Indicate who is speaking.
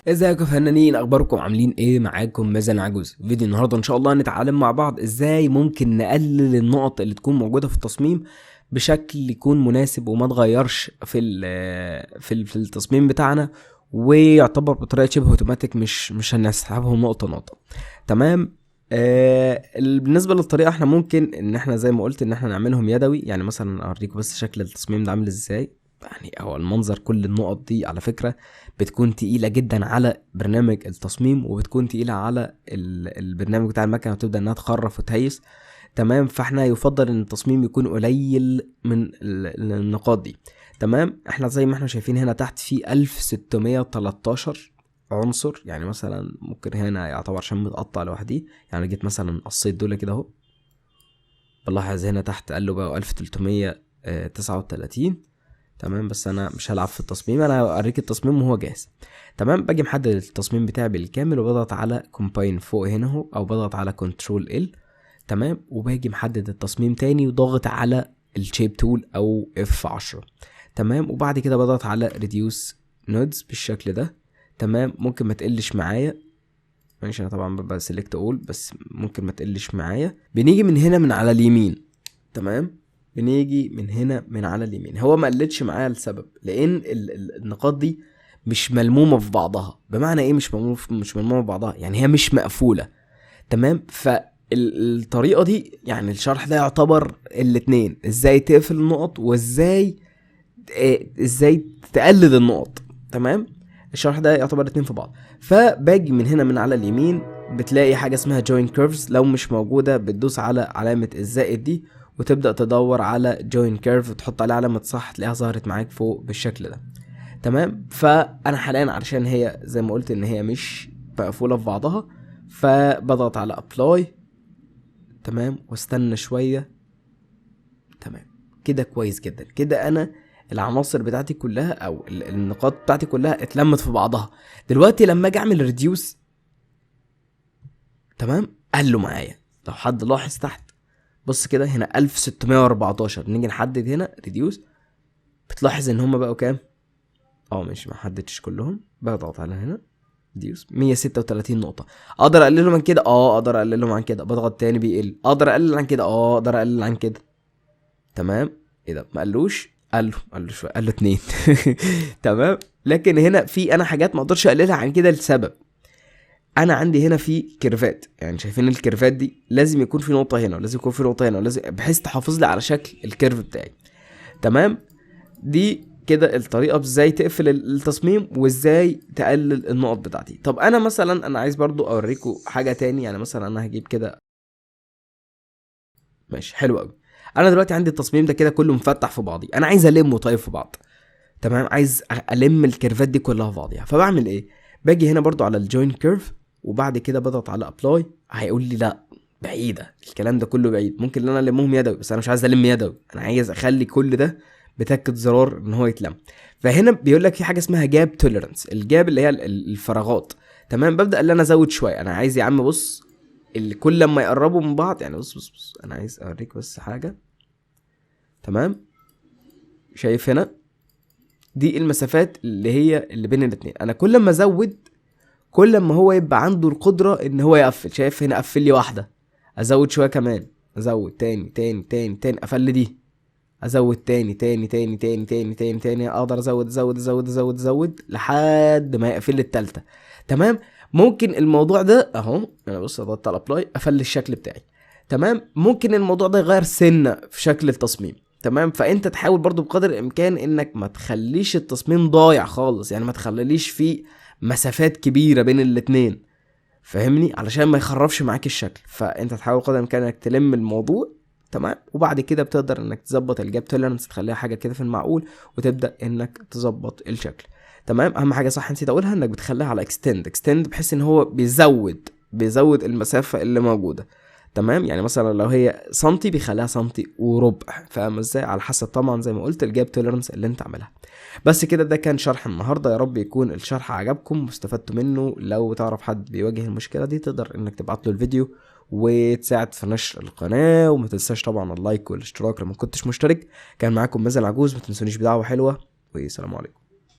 Speaker 1: ازيكم يا فنانين، اخباركم عاملين ايه؟ معاكم مازن عجوز. فيديو النهارده ان شاء الله هنتعلم مع بعض ازاي ممكن نقلل النقط اللي تكون موجودة في التصميم بشكل يكون مناسب وما تغيرش في التصميم بتاعنا، ويعتبر بطريقة شبه اوتوماتيك، مش هنسحبهم نقطة نقطة. تمام. بالنسبة للطريقة، احنا ممكن ان احنا زي ما قلت ان احنا نعملهم يدوي. يعني مثلا اوريكم بس شكل التصميم ده عامل ازاي. يعني هو المنظر، كل النقط دي على فكرة بتكون تقيلة جدا على برنامج التصميم، وبتكون تقيلة على البرنامج بتاع المكنه، وتبدا انها تخرف وتهيس. تمام. فاحنا يفضل ان التصميم يكون قليل من النقاط دي. تمام. احنا زي ما احنا شايفين هنا تحت في 1613 عنصر. يعني مثلا ممكن هنا يعتبر عشان متقطع لوحدي، يعني جيت مثلا قصيت دول كده اهو، بلاحظ هنا تحت قال له بقى 1339. تمام. بس انا مش هلعب في التصميم، انا هوريك التصميم وهو جاهز. تمام. باجي محدد التصميم بتاعي بالكامل وبضغط على combine فوق هنا اهو، او بضغط على control L. تمام. وباجي محدد التصميم تاني وضاغط على ال shape tool او F 10. تمام. وبعد كده بضغط على reduce nodes بالشكل ده. تمام. ممكن ما تقلش معايا، ماشي، انا طبعا ببقى select all، بس ممكن ما تقلش معايا. بنيجي من هنا من على اليمين. تمام. بنيجي من هنا من على اليمين. هو ما قلتش معايا لسبب، لان النقاط دي مش ملمومه في بعضها. بمعنى ايه مش ملمومه في بعضها؟ يعني هي مش مقفولة. تمام. فالطريقه دي، يعني الشرح ده يعتبر الاتنين، ازاي تقفل النقط وازاي ازاي تقلل النقط. تمام. الشرح ده يعتبر الاتنين في بعض. فباجي من هنا من على اليمين، بتلاقي حاجة اسمها join curves. لو مش موجودة بتدوس على علامة الزائد دي وتبدا تدور على join curve وتحط عليها علامة صح، تلاقيها ظهرت معاك فوق بالشكل ده. تمام. فانا حاليا علشان هي زي ما قلت ان هي مش مقفولة في بعضها، فبضغط على apply. تمام. واستنى شوية. تمام كده، كويس جدا كده. انا العناصر بتاعتي كلها او النقاط بتاعتي كلها اتلمت في بعضها. دلوقتي لما اجي اعمل reduce، تمام، قال له معايا. لو حد لاحظ تحت، بص كده هنا 1614، نيجي نحدد هنا reduce، بتلاحظ ان هما بقوا كام؟ ماشي، ما حددتش كلهم. بضغط على هنا reduce، 136 نقطة. اقدر اقلله من كده؟ اقدر اقلله عن كده. بضغط تاني بيقل. اقدر اقلل عن كده؟ اقدر اقلل عن كده. تمام. ايه ده، ما قالوش؟ قال له شوية، قال له 2. تمام. لكن هنا في انا حاجات ما اقدرش اقللها عن كده لسبب، انا عندي هنا في curve ات، يعني شايفين ال curve ات دي لازم يكون في نقطة هنا ولازم يكون في نقطة هنا ولازم، بحيث تحافظ لي على شكل ال curve بتاعي. تمام. دي كده الطريقة ازاي تقفل التصميم وازاي تقلل النقط بتاعتي. طب انا مثلا عايز برضو اوريكم حاجة تاني. يعني مثلا انا هجيب كده، ماشي، حلو قوي. انا دلوقتي عندي التصميم ده كده كله مفتح في بعضي، انا عايز المه طيب في بعض. تمام. عايز الم ال curve ات دي كلها في بعضيها. فبعمل ايه؟ باجي هنا برضو على ال join curve، وبعد كده بضغط على apply. هيقول لي لا، بعيدة، الكلام ده كله بعيد، ممكن ان انا المهم يدوي، بس انا مش عايز الم يدوي، انا عايز اخلي كل ده بتكة زرار ان هو يتلم. فهنا بيقول لك في حاجة اسمها gap tolerance، ال gap اللي هي الفراغات. تمام. ببدا ان انا ازود شوية. انا عايز يا عم بص، اللي كل لما يقربوا من بعض، يعني بص بص بص، انا عايز اوريك بس حاجة. تمام. شايف هنا دي المسافات اللي هي اللي بين الاتنين. انا كل ما ازود كل ما هو يبقى عنده القدرة ان هو يقفل. شايف هنا قفل لي واحدة، ازود شوية كمان، ازود تاني تاني تاني تاني، قفل لي دي، ازود تاني تاني تاني تاني تاني تاني تاني، اقدر ازود ازود ازود ازود ازود لحد ما يقفل لي التالتة. تمام. ممكن الموضوع ده اهو، انا بص ضغطت على apply قفل لي الشكل بتاعي. تمام. ممكن الموضوع ده يغير سنة في شكل التصميم. تمام. فانت تحاول برضو بقدر الامكان انك ما تخليش التصميم ضايع خالص، يعني ما تخليش فيه مسافات كبيرة بين الاتنين، فاهمني؟ علشان ما يخربش معاك الشكل. فانت تحاول قدر الامكان انك تلم الموضوع. تمام. وبعد كده بتقدر انك تظبط ال gap tolerance، تخليها حاجة كده في المعقول، وتبدا انك تظبط الشكل. تمام. اهم حاجة صح نسيت اقولها، انك بتخليها على extend، extend بحيث ان هو بيزود المسافة اللي موجودة. تمام. يعني مثلا لو هي سنتي بيخليها سنتي وربع، فاهم ازاي؟ على حسب طبعا زي ما قلت ال gap tolerance اللي انت عاملها. بس كده، ده كان شرح النهارده. يا رب يكون الشرح عجبكم واستفدتوا منه. لو تعرف حد بيواجه المشكلة دي تقدر انك تبعت له الفيديو وتساعد في نشر القناة. وما تنساش طبعا ال like والاشتراك لو ما كنتش مشترك. كان معاكم مازن عجوز، ما تنسونيش بدعوة حلوة، والسلام عليكم.